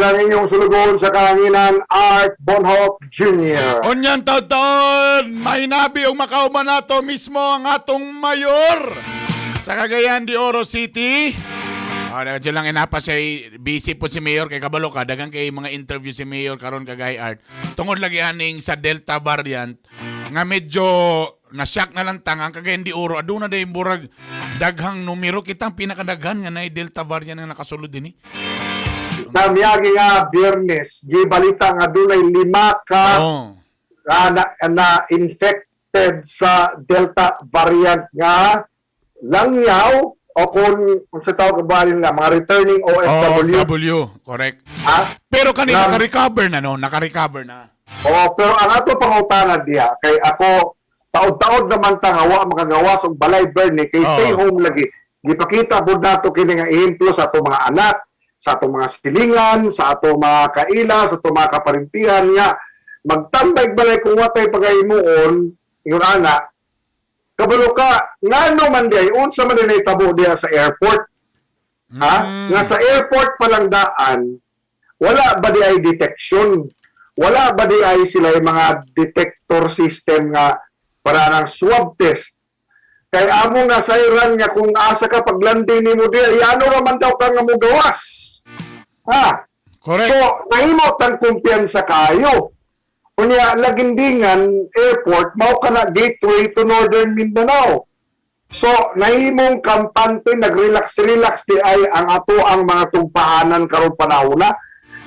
Ang inyong sulugoon sa kahanginan, Art Bonhoff Jr. Unyan taon-taon, mahinabi og makauban nato mismo ang atong mayor sa Cagayan de Oro City. Ah, oh, lang inapa siya, busy po si Mayor kay kabalo ka daghang kay mga interview si Mayor karon, kagay Art. Tungod lagi aning sa Delta variant nga medyo na-shock na lang tang ang Cagayan de Oro, aduna day murag daghang numero, kitang pinakadaghan nga nay Delta variant nga nakasulod dinhi. Na miyagi nga Biyernes, gibalita nga dunay lima ka na infected sa Delta variant nga langyaw o kung sa tawag ba nila, mga returning OFW. OFW, correct. Ha? Pero kanina naka-recover na, no? Naka-recover na. Oo, pero ang ato pangutana diha kay ako, taod-taod naman ta nga wa makagawas og balay, Bernie, kay stay home lagi. Gipakita pud nato kini nga ehemplo sa ato mga anak, sa ato mga silingan, sa ato mga kaila, sa ato mga kaparintihan nga magtambay balay kung watay pagahimuon ingon ana. Kabalo ka ngano man diay, unsa man diay nahitabo diha sa airport? Ha? Nga sa airport pa lang daan, wala ba di ay detection? Wala ba di ay sila yung mga detector system nga para ng swab test? Kay among nasayran nga kung asa ka paglanding nimo di ay ano raman daw ka nga mogawas. Ha? Correct. So, nahimo tang kumpiyansa kayo. Unya, Lagindingan Airport, mao ka na gateway to Northern Mindanao. So, nahimong kampante, nag-relax-relax di ay ang ato ang mga tugpahanan karon panahon na.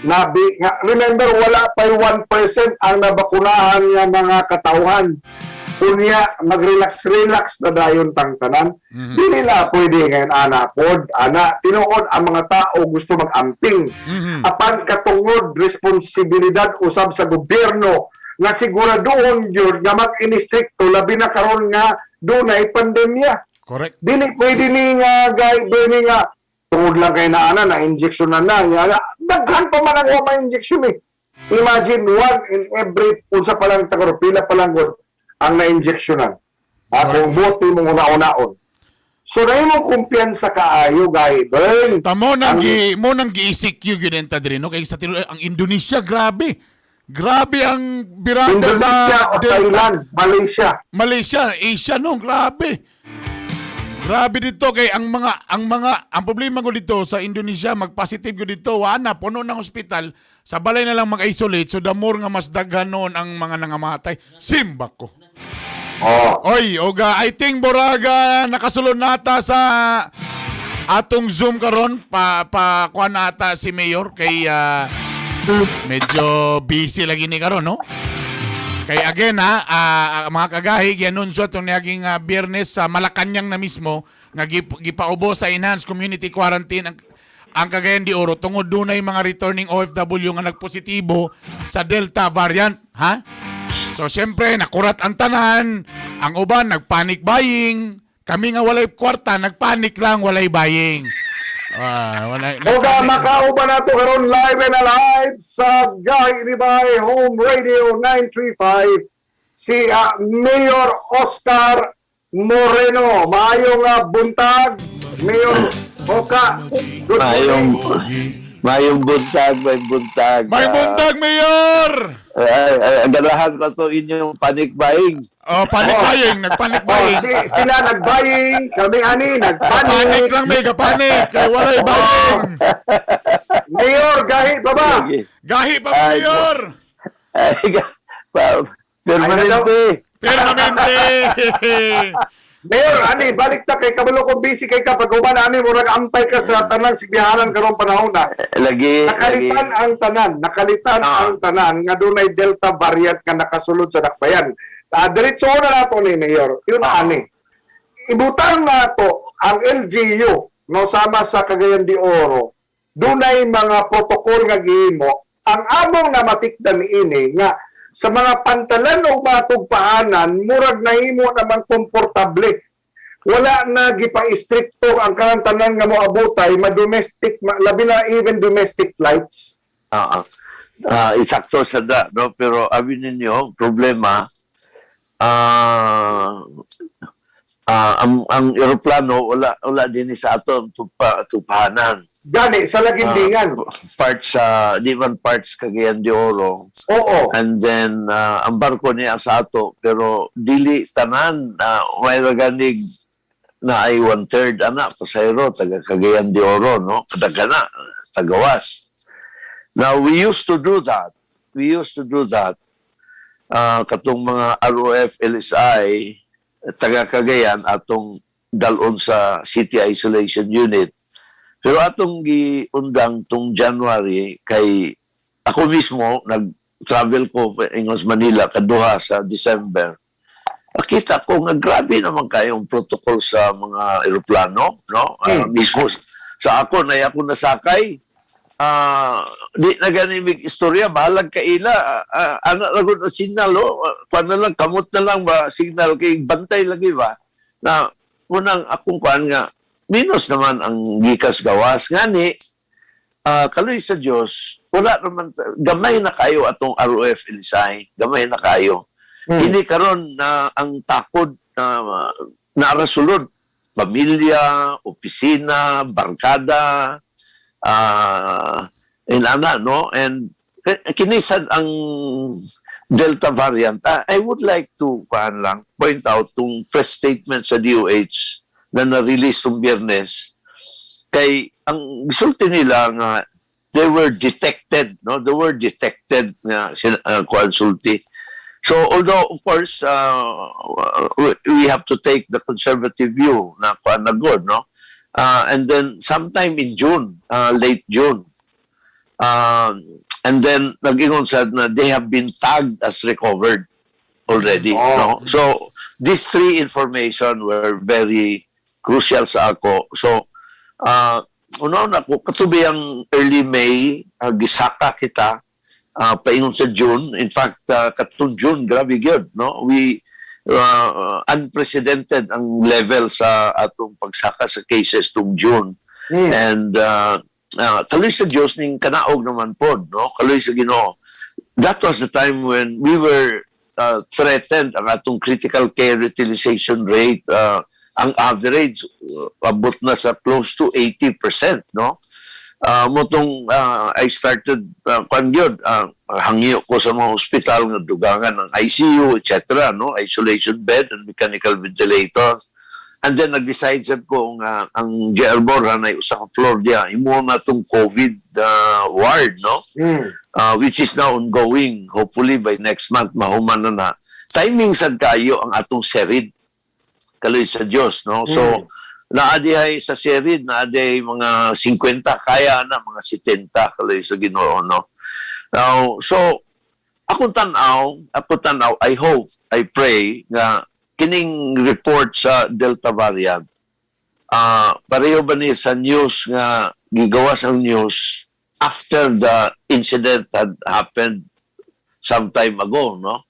Nabi, nga, remember, wala pa 1% ang nabakunahan nga mga katauhan. Unya, mag-relax-relax na dayon tang tanan. Dili na pwede ngayon, ana pod. Ana, tinuod ang mga tao gusto mag-amping. Apan katungod responsibilidad usab sa gobyerno nga siguraduhon gyud nga mag-inistrikto, labi na karon nga dunay pandemya. Dili pwede ni nga gay Bernie nga tungod lang kay naana na injection na na nga daghan pa man ang wa ma-injection eh. Imagine, one in every unsa pa lang tagro, pila pa lang gud ang na-injectionan. Ha, kung buti mong una-unaon. So nahimong kumpiyansa kaayo, gay Bern. Tamo nang gi mo nang gi-ECQ gyud enta diri, no, kay sa tinuod ang Indonesia, grabe. Grabe ang birada sa Indonesia o Delta. Thailand, Malaysia. Malaysia, Asia, no, grabe. Grabe dito kay ang problema ko dito sa Indonesia, mag-positive ko dito, wa na puno ng ospital, sa balay na lang mag-isolate, so the more nga mas daghan noon ang mga nangamatay. Simba ko. Oh. Oy, oga, I think Boraga nakasulod nata sa atong Zoom karon pa pa kuan nata si Mayor kay medyo busy lagi ni karon, no? Kay again ha, mga kagahi, gianunsyo itong niaging Biyernes sa Malacañang na mismo nga gipaubo sa enhanced community quarantine ang Cagayan de Oro tungod dunay mga returning OFW nga nagpositibo sa Delta variant, ha? So siyempre nakurat ang tanan, ang uban nagpanic buying, kami nga walay kwarta nagpanic lang walay buying. Ah, wala, Oga, makauban nato karon live and alive sa Gahi ni Bay Home Radio 935 si Mayor Oscar Moreno. Maayong buntag, Mayor Oka. Good Mayong morning. mayong buntag, may buntag. May buntag, Mayor! Ay, ay, ganahan pa to inyong panic buying. Oh, panic buying, nagpanic Oh, buying. sila nag-buying, kami ani Panic nagpanic. lang may kapanik kay walay buying. Mayor, gahi pa ba? Lagi. Gahi pa, Ay, Mayor. Ay, permanente. Permanente. Mayor, ani balik ta kay kabalo kung busy kay ka pag uban ani murag ampay ka sa tanang sigbihanan karong panahon na. Lagi, lagi. Nakalitan ang tanan, nakalitan ang tanan nga dunay Delta variant nga nakasulod sa dakbayan. Diretso na nato ni Mayor. Yun ani. Ibutang nato ang LGU no sama sa Cagayan de Oro. Dunay mga protokol nga gihimo. Ang among namatikdan niini nga sa mga pantalan o matugpaanan, murag nahimo naman komportable, wala na gipa-istrikto ang kanang tanan nga moabotay ma-domestic labi na even domestic flights. Oo. Isakto sa da, no? Pero abi ninyo, problema, ang eroplano wala wala din sa aton tupahanan. Gani sa Lagindingan. Parts sa di man parts Cagayan de Oro. And then ang barko niya sa ato, pero dili tanan, may ganig na ay one third ana pasahero taga Cagayan de Oro, no, kadagana tagawas. Now, we used to do that, we used to do that, katong mga ROF LSI taga Cagayan, atong dalon sa city isolation unit, pero atong giundang tong January kay ako mismo nag-travel ko ingos Manila kaduha sa December. Nakita ko nga grabe naman kayong protocol sa mga eroplano, no? Mismo sa ako na ako nasakay. Di na gani mig istorya, bahalag kaila. Ana ra gud na signal, oh. Kuan na lang, kamot na lang ba signal kay bantay lagi ba. Na unang akong kuan nga minus naman ang gikas gawas ngani, kaloy sa Dios, wala naman, gamay na kayo atong ROF LSI, gamay na kayo. Hindi karon na ang takod na naara sulod pamilya, opisina, barkada, inana, no? And kinisad ang Delta variant. I would like to kuan lang, point out tong press statement sa DOH na na-release tong Biyernes kay ang gisulti nila nga they were detected, no? They were detected nga kuan sulti. So although of course we have to take the conservative view na kuan na good, no? And then sometime in June, late June. And then nag-ingon sad na they have been tagged as recovered already, no? So these three information were very crucial sa ako. So una na ko katubi ang early May, gisaka kita paingon sa June. In fact, katong June, grabe gyud, no? We unprecedented ang level sa atong pagsaka sa cases tong June. And kaloy sa Dios ning kanaog naman pod, no? Kaloy sa Ginoo. That was the time when we were threatened ang atong critical care utilization rate, ang average abot na sa close to 80%, no? Motong I started kwan gyud, hangyo ko sa mga hospital nga dugangan ng ICU, etc., no, isolation bed and mechanical ventilator. And then nag-decide sad ko nga ang JR Borja na usa ka floor diya imo na tong COVID ward, no? Which is now ongoing. Hopefully by next month mahuman na na. Timing sad kayo ang atong serid, kaloy sa Dios, no? So naa dihay sa serid, naa dihay mga 50, kaya na mga 70, kaloy sa Ginoo, no? Now, so akong tan-aw, I hope, I pray nga kining report sa Delta variant, pareho ba ni sa news nga gigawas ang news after the incident had happened some time ago, no?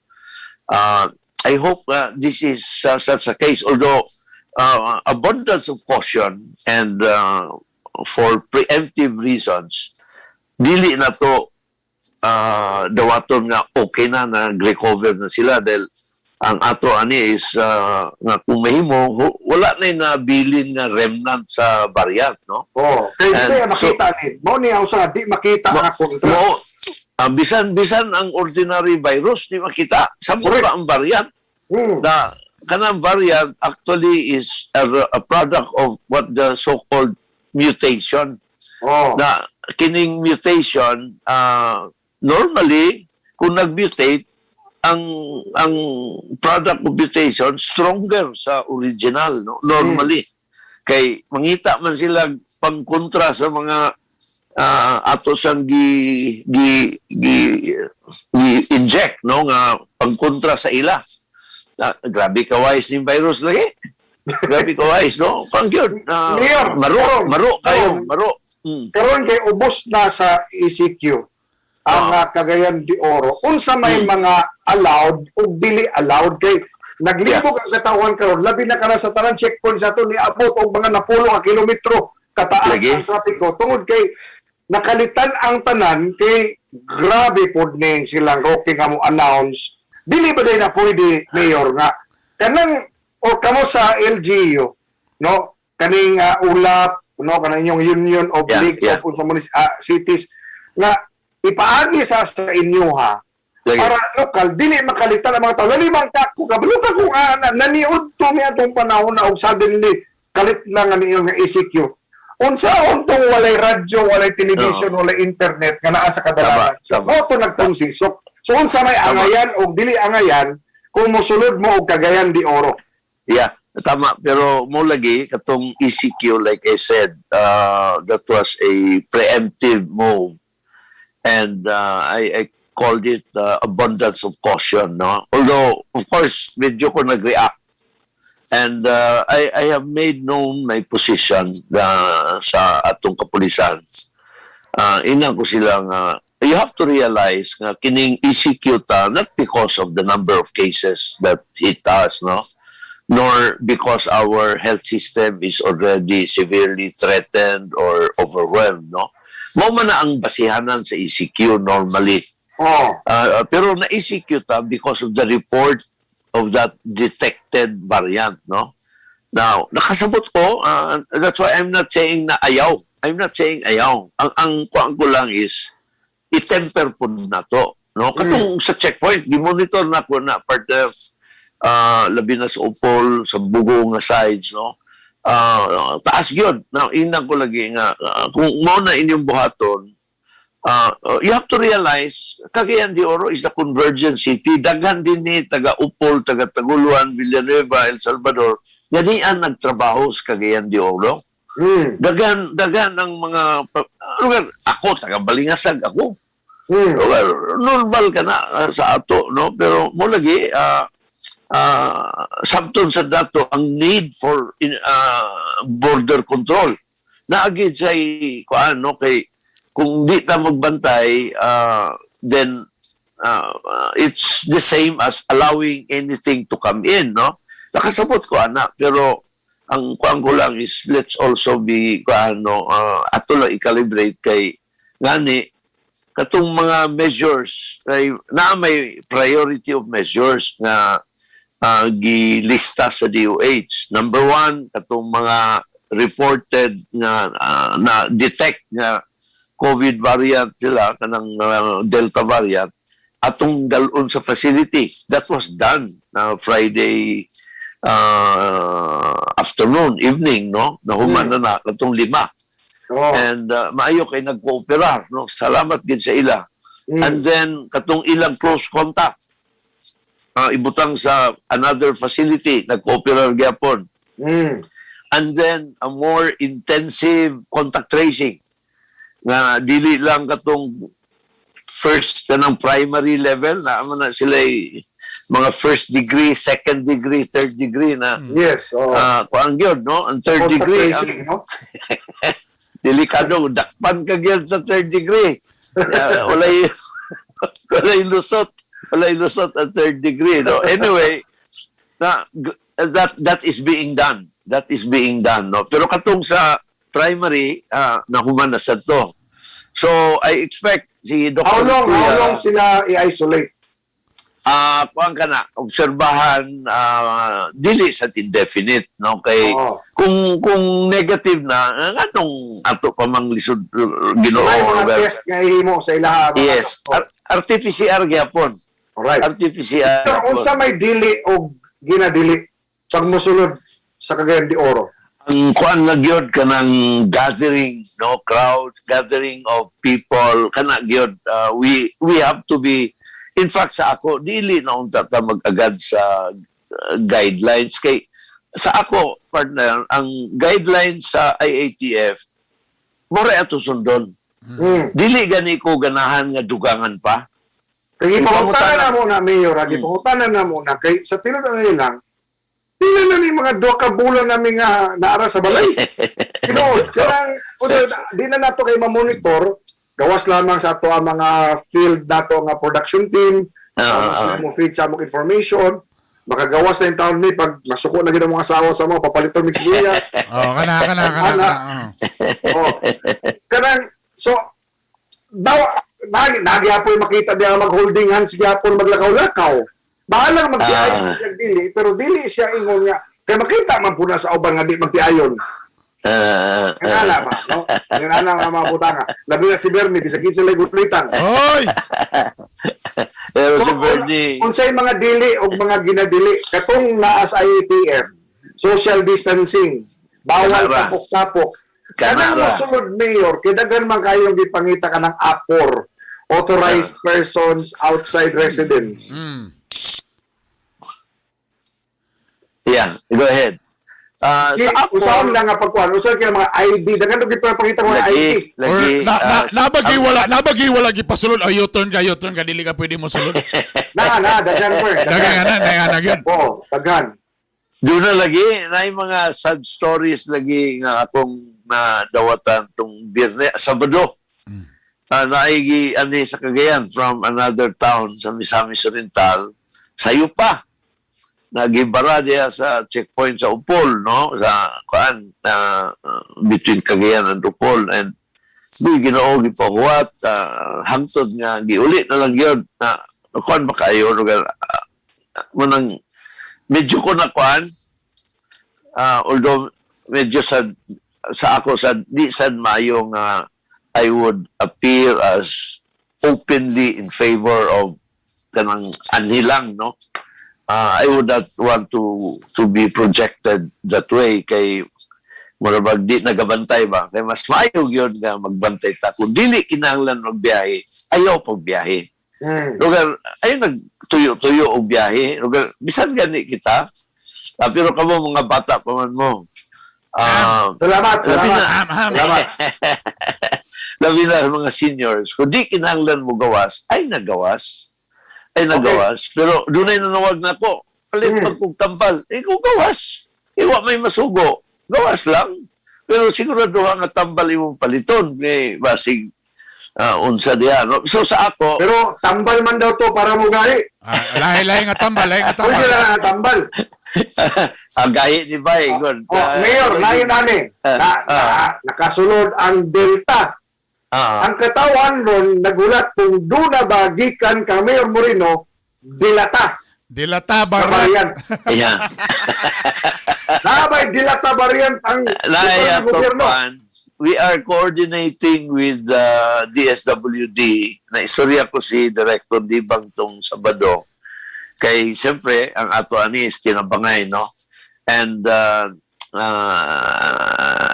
I hope this is such a case, although abundance of caution and for preemptive reasons, dili na to dawaton nga okay na, nag-recover na sila, dahil ang ato ani is nga kung mahimo wala na yung nabilin nga remnant sa variant, no? Oh, kay And di makita ni. Mao ni ang usa di makita nga kontra. Mo, bisan bisan ang ordinary virus di makita sa pa ang variant. Na kanang variant actually is a product of what the so-called mutation na kining mutation, normally kung nag-mutate ang product of mutation, stronger sa original, no, normally, kay mangita man sila pangkontra sa mga ato sang gi inject, no, nga pangkontra sa ila. Grabe ka wise ning virus lagi, grabe ka wise, no, pang yun. Mayor, maro karon, maro kayo karon. Maro. Karon kay ubos na sa ECQ ang Cagayan de Oro. Unsa may mga allowed ug dili allowed kay naglibog ang katawhan karon, labi na kana sa tanan checkpoint sa ato, niabot og mga napulo ka kilometro kataas ang trapiko tungod kay nakalitan ang tanan kay grabe pod ni silang Roque nga mo announce. Dili ba day na pwede, Mayor, nga kanang o kamo sa LGU, no, kaning ulap no, kana inyong Union of Leagues of unsa Cities nga ipaagi sa inyo ha Lagi. Para lokal dili makalitan ang mga tao. Lalimang kako, kabalo ka kung naniud to mi atong panahon na og suddenly kalit lang ang inyong nga ECQ. Unsaon tong walay radyo, walay television, walay internet nga naa sa kadalanan? Tama, tama. Mao to nagtong sisok. So unsa may angayan og dili angayan kung mosulod mo og Cagayan de Oro? Yeah, tama. Pero mo lagi, katong ECQ, like I said, that was a preemptive move. And I called it abundance of caution, no? Although, of course, medyo ko nag-react. And I have made known my position sa atong kapulisan. Ina ko sila nga, you have to realize nga kining ECQ ta, not because of the number of cases that hit us, no? Nor because our health system is already severely threatened or overwhelmed, no? Mao man na ang basihanan sa ECQ normally. Pero na ECQ ta because of the report of that detected variant, no? Now, nakasabot ko, that's why I'm not saying na ayaw. I'm not saying ayaw. Ang kuan ko lang is, i-temper po na to. No? Katong sa checkpoint, gi-monitor na ko na part of labi na sa Opol, sa Bugo nga sides, no? Taas yun. Now, inang ko lagi nga, kung mao na inyong buhaton, you have to realize, Cagayan de Oro is a convergent city. Daghan din ni taga Opol, taga Taguluan, Villanueva, El Salvador, nga di ang nagtrabaho sa Cagayan de Oro. Daghan, daghan ang mga, lugar, ako, taga Balingasag ako. Lugar, normal ka na sa ato, no? Pero mo lagi, sabton sa dato ang need for border control. Naagid sa kuan, no, kay kung di ta magbantay, then it's the same as allowing anything to come in, no? Nakasabot ko ana, pero ang kuan ko lang is let's also be kuan, no, ato lang i-calibrate kay ngani katong mga measures kay na may priority of measures nga gilista sa DOH. Number one, katong mga reported nga na detect nga COVID variant sila, kanang Delta variant, atong dalon sa facility. That was done na Friday afternoon, evening, no? Nahuman na na katong lima. And maayo kay nag-cooperar, no? Salamat gid sa ila. And then katong ilang close contact ibutang sa another facility, nag-cooperar gyapon. And then a more intensive contact tracing nga dili lang katong first kanang primary level na man na sila mga first degree, second degree, third degree na. Kuan gyud, no? Ang third Contact degree ang tracing, no? Delikado, dakpan ka gyud sa third degree. Yeah, walay lusot, walay lusot ang third degree, no? Anyway, na that is being done. That is being done, no? Pero katong sa primary, nahuman na sa to. So I expect si Dr. How Kuya, long sila i-isolate? Kuan ka na, obserbahan, dili sa indefinite, no? Kay kung negative na, nganong ato pa mang lisod, Ginoo? May mga Robert? test nga ihimo sa ilaha, mga Yes, doktor. RT-PCR gyapon. RT-PCR. Pero unsa may dili o ginadili pag mosulod sa Cagayan de Oro? Ang kuan na gyud kanang gathering, no, crowd gathering of people kana gyud, we have to be, in fact, sa ako dili na unta ta mag-agad sa guidelines kay sa ako, partner, ang guidelines sa IATF mura ato sundon. Dili gani ko ganahan nga dugangan pa. Kay gipangutana Ipangutana. Na mo na, Mayor, ha, gipangutana na mo na kay sa tinud na yun lang, dili na ni mga duha ka bulan nami nga naara sa balay. Tinuod, kanang di na nato kay ma-monitor, gawas lamang sa ato ang mga field nato nga production team, mo feed sa among information, makagawas na yung taon mi pag masuko na gid ang mga asawa sa mga papaliton mig sibuyas. Oh, kana kana kana. Ana. Kana. Oh. Oh. Kanang so daw nagi nagyapoy makita diya mag-holding hands gyapon, maglakaw-lakaw. Bahalang magtiayon siya dili, pero dili siya ingon nga kay makita man pud na sa uban nga di magtiayon. Kanala ba, no? Kanala nga mga butanga. Labi na si Bernie, bisag kinsa lay gulitan. Hoy! Pero si Bernie, Unsay mga dili o mga ginadili katong naa sa IATF, social distancing, bawal Kanara. tapok-tapok. Kanang Kanara. mosulod, Mayor, kay daghan man kayong gipangita kanang APOR, authorized persons outside residence. Yeah, go ahead. Di, Sa ako, usaon lang nga pagkuhan, usaon kay mga ID, daghan og gipangita mga lagi, ID. Or lagi, na, nabagay wala gipasulod. Oh, U-turn ka, U-turn ka, dili ka pwede mo sulod. Na, daghan per. Daghan nga na, daghan na gyud. Oo, daghan. Doon na lagi, na yung mga sad stories lagi nga akong nadawatan tong Biyernes, Sabado. Naigi ani sa Cagayan from another town sa Misamis Oriental, sayo pa. Nagibara diya sa checkpoint sa Upol, no? Sa kuan between Cagayan and Upol and di Ginoo gipahuwat, hangtod nga giuli na lang yun na kuan ba kayo lugar, munang medyo ko na kuan, although medyo sa ako sa di sad maayo nga I would appear as openly in favor of kanang anilang, no. I would not want to be projected that way kay mura bag di nagabantay ba, kay mas maayo gyud nga magbantay ta. Kung dili kinahanglan magbiyahe, ayaw pagbiyahe. Lugar ay nagtuyo-tuyo og biyahe, lugar bisan gani kita. Pero kamo mga bata pa man mo. Salamat, Labi salamat. na. Ham, ham. Salamat. Labi na sa mga seniors, kung di kinahanglan mo gawas, ay nagawas. Ay nagawas. Pero dunay nanawag na ako. Palit pag tambal. Eh, kung gawas. Iwa may masugo. Gawas lang. Pero sigurado nga tambal imong paliton. Eh, basig unsa diya. No? So sa ako, Pero tambal man daw to para mo gali. Ah, lahi-lahi nga tambal, lahi nga Kung tambal. sila na tambal. Ang gahi ni Bay. Good. Oh, Mayor, layo nani. Na, nakasulod ang Delta. Ang katawan ron nagulat kung doon na ba gikan ka Mayor Moreno, dilata Dilata na barat. variant. Nabay dilata variant ang Laya ang gobyerno. Topan, we are coordinating with DSWD. Na istorya ko si Director Dibang tong Sabado. Kay siyempre, ang ato ani is kinabangay, no? And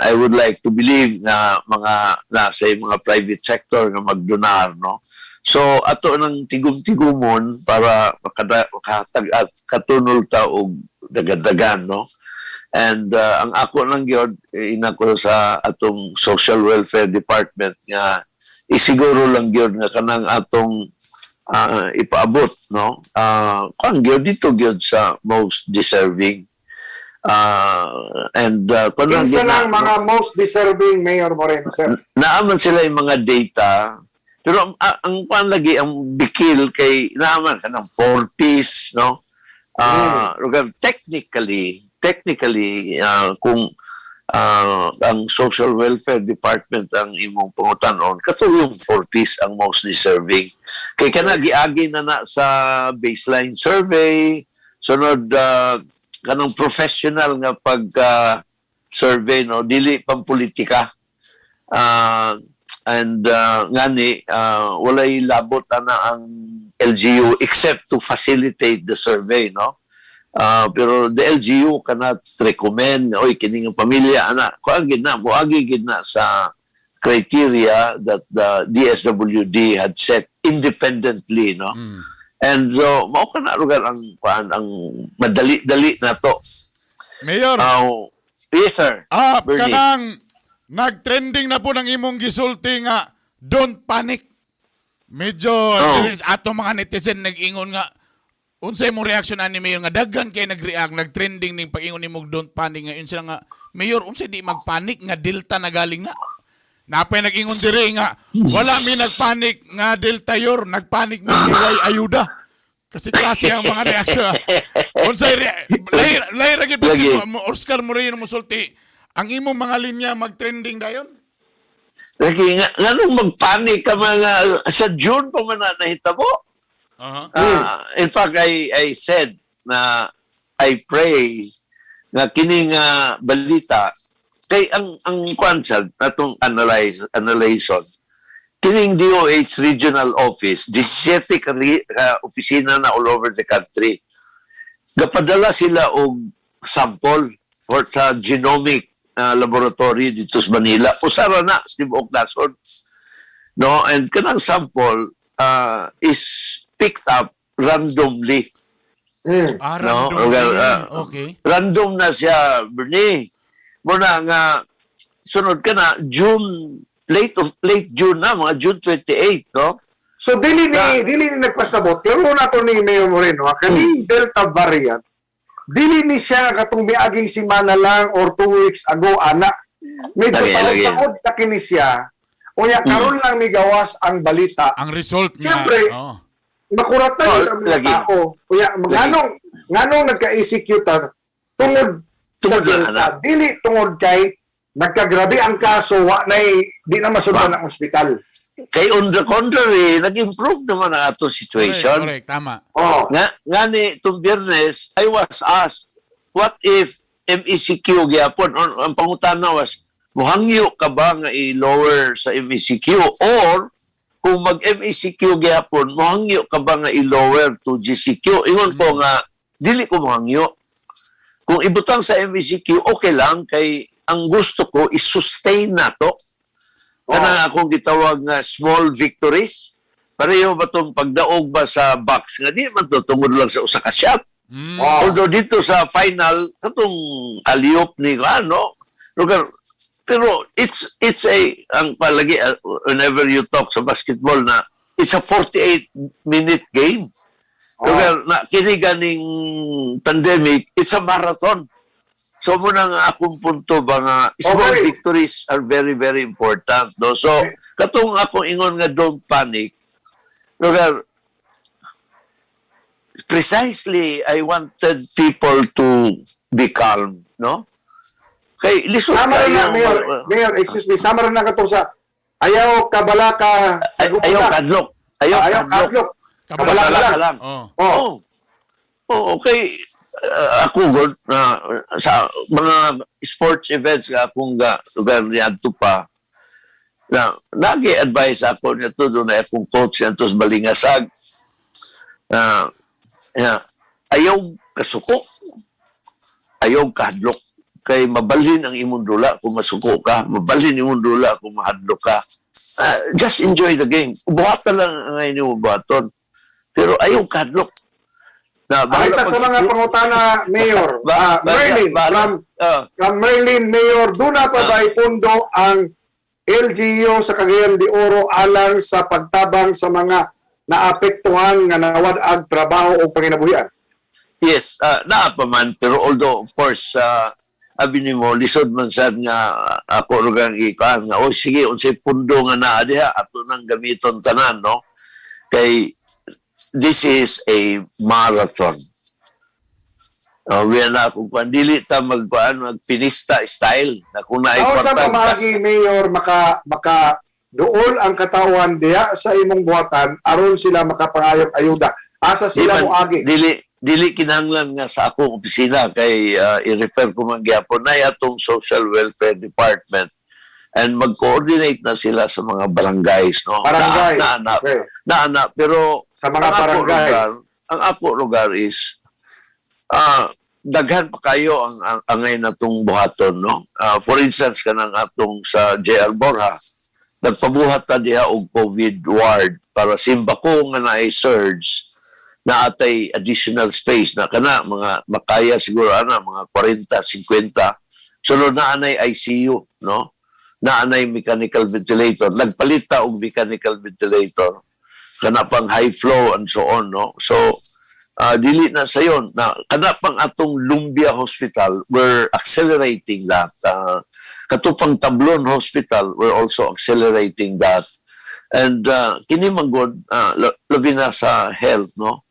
I would like to believe na mga nasa yung mga private sector nga magdonar, no? So ato nang tigum-tigumon para makahatag at katunol ta og dagadagan, no? And ang ako lang gyud, ina ko sa atong social welfare department nga isiguro lang gyud nga kanang atong ipaabot, no, kuan gyud dito gyud sa most deserving, and kuan lang Kinsa gyud lang mga most deserving, Mayor Moreno, sir? Naaman sila yung mga data, pero ang kuan lagi ang bikil kay naaman kanang four piece, no. Lugar technically, kung ang social welfare department ang imong pangutanon, kato yung four piece ang most deserving kay kana giagi na na sa baseline survey, sunod kanang professional nga pag survey, no, dili pampolitika. And ngani walay labot ana ang LGU except to facilitate the survey, no. Pero the LGU cannot recommend, "Oy, kini nga pamilya," ana kuan gid na, moagi gid na sa criteria that the DSWD had set independently, no. And so mao kana lugar ang kuan, ang madali-dali na to. Mayor, Yes, sir. Bernie. Kanang nag-trending na po ng imong gisulti nga "Don't panic." Medyo ato mga netizen nag-ingon nga unsay mo reaction ani, Mayor, nga daghan kay nag-react, nag-trending ning pag-ingon nimo "Don't panic," nga yun sila nga, "Mayor, unsay di magpanic nga Delta na galing na?" Napay nag-ingon diri nga wala mi nagpanic nga Delta yor, nagpanic mi kay way ayuda. Kasi klase ang mga reaction. Unsay lahi lahi ra gyud Lagi. si Oscar Moreno musulti ang imong mga linya mag-trending dayon. Lagi nga, nganong magpanik ka mga sa June pa man na nahitabo? In fact, I said na I pray nga kini nga balita Kay ang kwan sa atong analyzon, kining DOH regional office, 17 ka opisina na all over the country. Gapadala sila og sample for sa genomic laboratory dito sa Manila. Usara na sa tibuok nasod. No, and kanang sample is picked up randomly. Ah, No, random. well, random na siya, Bernie. Muna nga, sunod ka na, June, late June na, mga June 28, no? So dili ni nagpasabot. Pero una to ni Mayor Moreno, ha, kaning Delta variant, dili ni siya katong miaging semana lang or 2 weeks ago ana. Medyo Lagi, lagi. taod-taod na kini siya. Unya karon lang migawas ang balita. Ang result nga. Siyempre. Makuratan Oh, ang mga lagi. tao. Unya nganong nagka-ECQ ta tungod sa Tungod na, Delta, ana. dili tungod kay nagkagrabe ang kaso, wa nay di na masundan ang ospital. Kay on the contrary, nag-improve naman ang atong situation. Correct, tama. Nga ni, itong Biyernes, I was asked, what if MECQ gyapon? Ang pangutana was, muhangyo ka ba nga i-lower sa MECQ? Or, kung mag-MECQ gyapon, muhangyo ka ba nga i-lower to GCQ? Ingon ko nga, dili ko muhangyo. Kung ibutang sa MECQ, okay lang, kay ang gusto ko is sustain na to. Kanang akong gitawag nga small victories. Pareho ba itong pagdaog ba sa box nga di man to tungod lang sa usa ka shot? Although dito sa final katong alley-oop ni ano lugar, pero it's a ang palagi, whenever you talk sa basketball na it's a 48 minute game. Lugar na kini ganing pandemic, it's a marathon. So mo na nga akong punto ba nga small victories are very, very important, no? So katong akong ingon nga don't panic, lugar, precisely I wanted people to be calm, no? Kay lisod Sama kayo na, Mayor, Mayor, excuse me, sama na katong sa ayaw kabalaka sa Ayaw kadlok. Ayaw, Ayaw kadlok. kadlok. Kabalaka Kabalaka lang. lang. Oh. Oh. Oh, okay. Ako god na sa mga sports events nga akong ga lugar niadto pa na nagi-advise ako nito doon na akong coach niadto sa Balingasag na ayaw kasuko, ayaw kahadlok, kay mabalhin ang imong dula kung masuko ka, mabalhin imong dula kung mahadlok ka. Ah, just enjoy the game, buhat na lang ang inyong buhaton, pero ayaw kahadlok na Pakita sa mga pangutana, Mayor. Merlin, from Merlin, Mayor, duna pa ba'y pundo ang LGU sa Cagayan de Oro alang sa pagtabang sa mga naapektuhan nga nawad-ag trabaho o panginabuhian? Yes, naa pa man, pero although of course abi nimo lisod man sad nga ako rugang ikuan nga, oh sige, unsay pundo nga naa diha, ato nang gamiton tanan, no? Kay this is a marathon. We na kung kuan dili ta magkuan magpinista style na kung naay Ako sa kwarta, pamagi, Mayor, maka dool ang katawan diha sa imong buhatan aron sila makapangayong ayuda. Asa Di sila man- moagi? Dili kinahanglan nga sa akong opisina kay i-refer ko man gyapon na atong social welfare department and mag-coordinate na sila sa mga barangays, no? Barangay. Na, na, na, pero Sa mga ang ako barangay. lugar, ang ako lugar is daghan pa kayo ang angay natong buhaton, no? For instance, kanang atong sa JR Borja, nagpabuhat ta diha og COVID ward para simbako nga naay surge na atay additional space na kana mga makaya siguro ana mga 40 50. Sunod na anay ICU, no? Na anay mechanical ventilator, nagpalit ta og mechanical ventilator, kana pang high flow and so on, no? So dili na sayon na kana pang atong Lumbia Hospital, we're accelerating that. Kato pang Tablon Hospital, we're also accelerating that. And kini man gud, labi na sa health, no?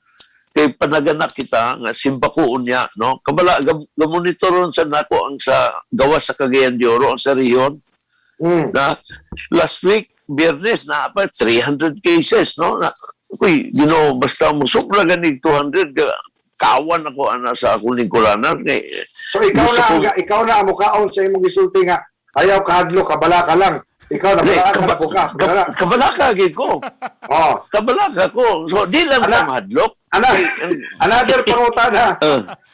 Kay panaganak kita nga simbako unya, no? Kabala gamonitoron sa nako ang sa gawas sa Cagayan de Oro, ang sa rehiyon na last week Biyernes na pa 300 cases, no? Na, uy, Ginoo, basta mo sobra ganig 200 ka Kawan ako ana sa akong lingkuranan kay So ikaw gusto na ang ikaw na ang mukaon sa imong gisulti nga ayaw kahadlok, kabala ka lang. Ikaw na Di, bala ka na po ka. Kabala. Kabalaka gid ko. Oh. Kabalaka ko. So di lang Ala. ka mahadlok. Another pangutana.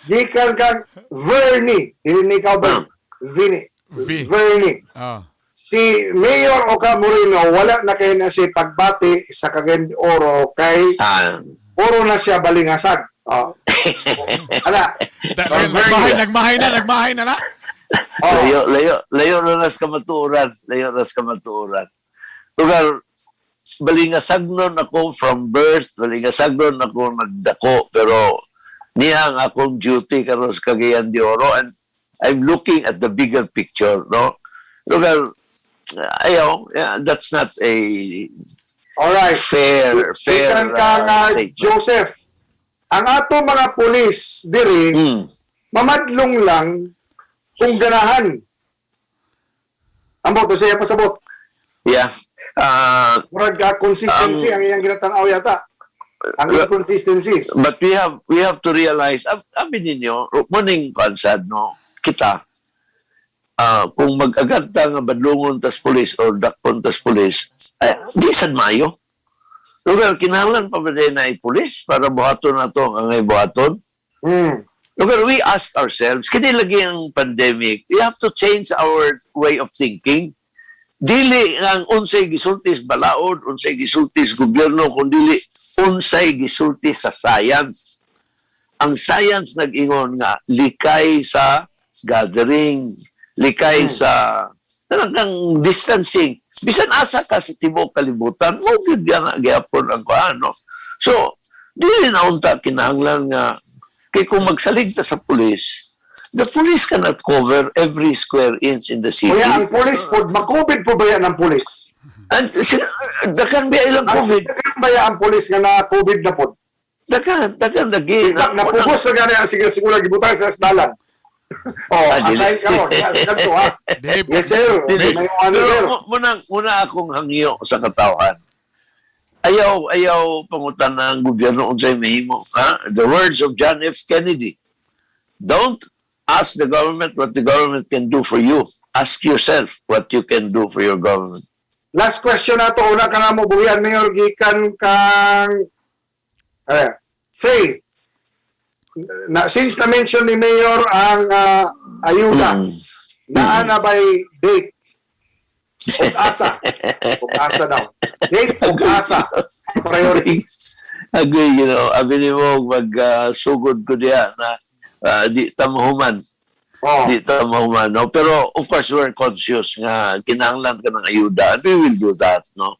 Gikan kang Vernie. Dili ni ikaw ba? Vini. V. Vernie. Oh. Si Mayor Oca Moreno wala na kay na si pagbati sa Cagayan de Oro kay puro na siya balingasag. Oh. Ala. Nagmahay, nagmahay na, nagmahay na na. Oh. Layo, layo, layo na nas kamatuoran. Layo nas kamatuoran. Lugar, balingasagnon ako from birth, balingasagnon ako nagdako, pero niya ang akong duty karon sa Cagayan de Oro and I'm looking at the bigger picture, no? Lugar, ayaw, yeah, that's not a Alright. fair, fair Gikan kang statement. Joseph. Ang ato mga pulis diri mamadlong lang kung ganahan. Ambot, siya pasabot. Yeah. Murag ka consistency ang iyang ginatanaw yata. Ang inconsistency. But we have to realize, abi ninyo, morning kansad, no, kita, kung mag-agad ta nga badlungon tas pulis or dakpon tas pulis, ay, di sad maayo. Lugar, kinahanglan pa ba din na pulis para buhaton na to ang ngay buhaton? Lugar, we ask ourselves, kini lagi ang pandemic, we have to change our way of thinking. Dili ang unsay gisultis balaod, unsay gisultis gobyerno, kun dili unsay gisulti sa science. Ang science nag-ingon nga likay sa gathering, likay sa talagang distancing. Bisan asa ka sa tibuok kalibutan, mo gyud nga gyapon ang kuan, no? So, dili na unta kinahanglan nga kay kung magsalig ta sa pulis, the police cannot cover every square inch in the city. Kuya, ang pulis po, ma-COVID po ba yan ang pulis? And dakan ba ilang COVID? Ang ba yan ang pulis nga na-COVID na po? Dakan, dakan lagi. Napugos na gani ang sige siguro gibutang sa dalan. Oh, Ah, dili. aside ka ron. Yes, ganito, ha? Dave, Yes, sir. Dili. May ano, Pero sir. muna akong hangyo sa katawhan. Ayaw, ayaw pangutan ng gobyerno unsay mahimo. Ha? The words of John F. Kennedy. Don't ask the government what the government can do for you. Ask yourself what you can do for your government. Last question na to. Una ka na mo, buhian, Mayor, gikan kang Faith. Na, since na-mention ni Mayor ang ayuda, naa na by date? Ug asa. Ug asa daw. Date ug asa. Priority. Agree, abi nimo mag-sugod ko diya na di ta mahuman. Oh. Di ta mahuman, no? Pero of course we're conscious nga kinahanglan ka ng ayuda and we will do that, no?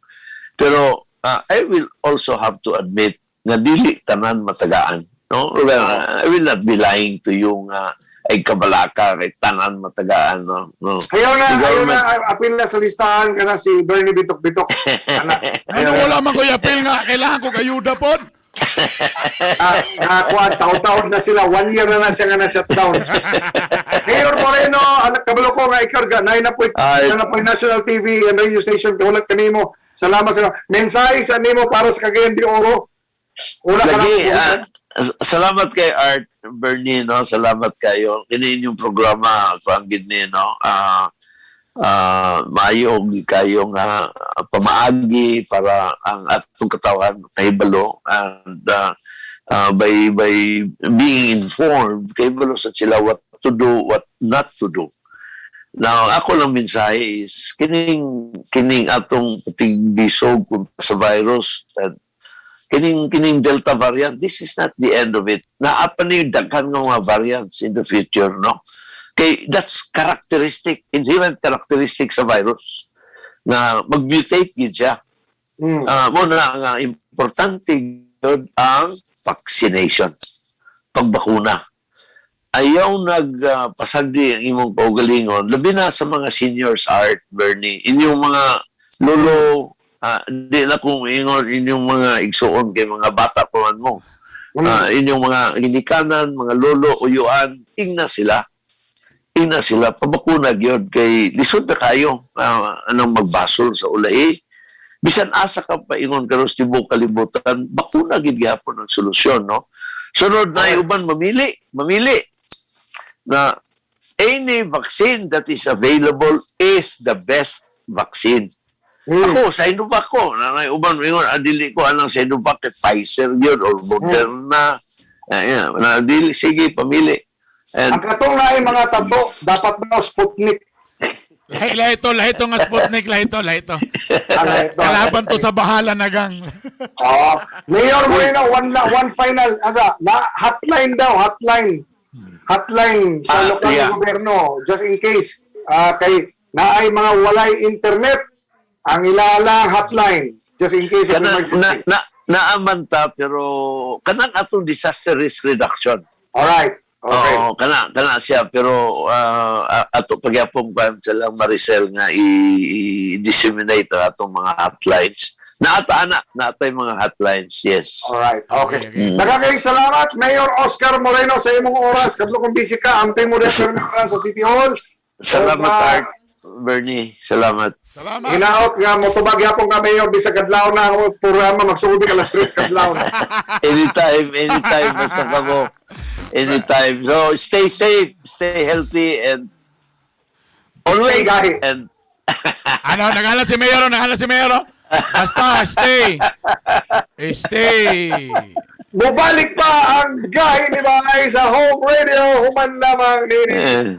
Pero I will also have to admit nga dili tanan matagaan, no? Well, I will not be lying to you nga ay kabalaka kay tanan matagaan, no? No. Ayaw na, The ayaw na, apil na sa listahan ka na si Bernie Bitok-Bitok. Ana, Ano, wala man ko appeal nga kailangan ko ayuda pod. Nakakuan, taon-taon na sila. One year na na siya nga na-shutdown. Mayor Moreno, anak kabalo ko nga ikaw ga, na po, Ay. na po National TV and radio station, kahulat kanimo. Salamat sa mensahe sa nimo para sa Cagayan de Oro. Una ka Lagi, na. salamat kay Art Bernie, no? Salamat kayo. Kini inyong programa, kuan ni, no? Maayo og kayo nga pamaagi para ang atong katawhan kahibalo and by being informed kahibalo sa sila what to do, what not to do. Now, ako lang mensahe is kining atong patingbisog sa virus at kining Delta variant, this is not the end of it. Naa pa ni daghan nga mga variants in the future, no? Kay that's characteristic, inherent characteristic sa virus na mag-mutate gid siya. Mo na nga importante gyud ang vaccination, pagbakuna. Ayaw nagpasagdi ang imong kaugalingon, labi na sa mga seniors, Art, Bernie, inyong mga lolo, di na kung ingon inyong mga igsuon kay mga bata pa man mo. Inyong mga ginikanan, mga lolo, uyuan, ingna sila. Ingna sila, pabakuna gyud kay lisod na kayo anong magbasol sa ulay. Bisan asa ka pa ingon karon sa tibuok kalibutan, bakuna gid gihapon ang solusyon, no? Sunod na uban mamili, mamili na any vaccine that is available is the best vaccine. Ako, Sinovac ko. Nanay uban mingon, adili ko anang Sinovac kay Pfizer yun or Moderna. Ayan, na dili sige pamili. And Ang katong naay mga tato, dapat na Sputnik. Lahi, lahi to nga Sputnik, lahi to, lahi to. Ano ito? Kalaban to sa bahala na gang. Oo. Mayor Moreno, one final. Asa, na, hotline daw, hotline. Hotline sa lokal na gobyerno. Just in case, kay naay mga walay internet, ang ilalang hotline. Just in case of kana emergency. na naaman ta pero kanang atong disaster risk reduction. Alright. Okay. Oo, kana kana siya pero ato pagyapon kan silang Maricel nga i-disseminate ang atong mga hotlines. Naata ana, naatay mga hotlines. Yes. Alright. Okay. Okay. Nagkakaing salamat, Mayor Oscar Moreno, sa imong oras. Kablo kung busy ka, amping mo rin sa City Hall. Salamat, So, Art Bernie. Salamat. Salamat. Hinaot nga motubag yapon ka, Mayor, bisag kadlaw na ang programa magsugod alas 3 kadlaw na. Anytime, anytime basta ka mo. Anytime. So stay safe, stay healthy and always Stay gahi. and Ano, naghala si Mayor, oh, naghala si Mayor. Oh. Basta, stay. Eh, stay. Mubalik pa ang gahi ni Bahay sa Home Radio human lamang nini. Eh.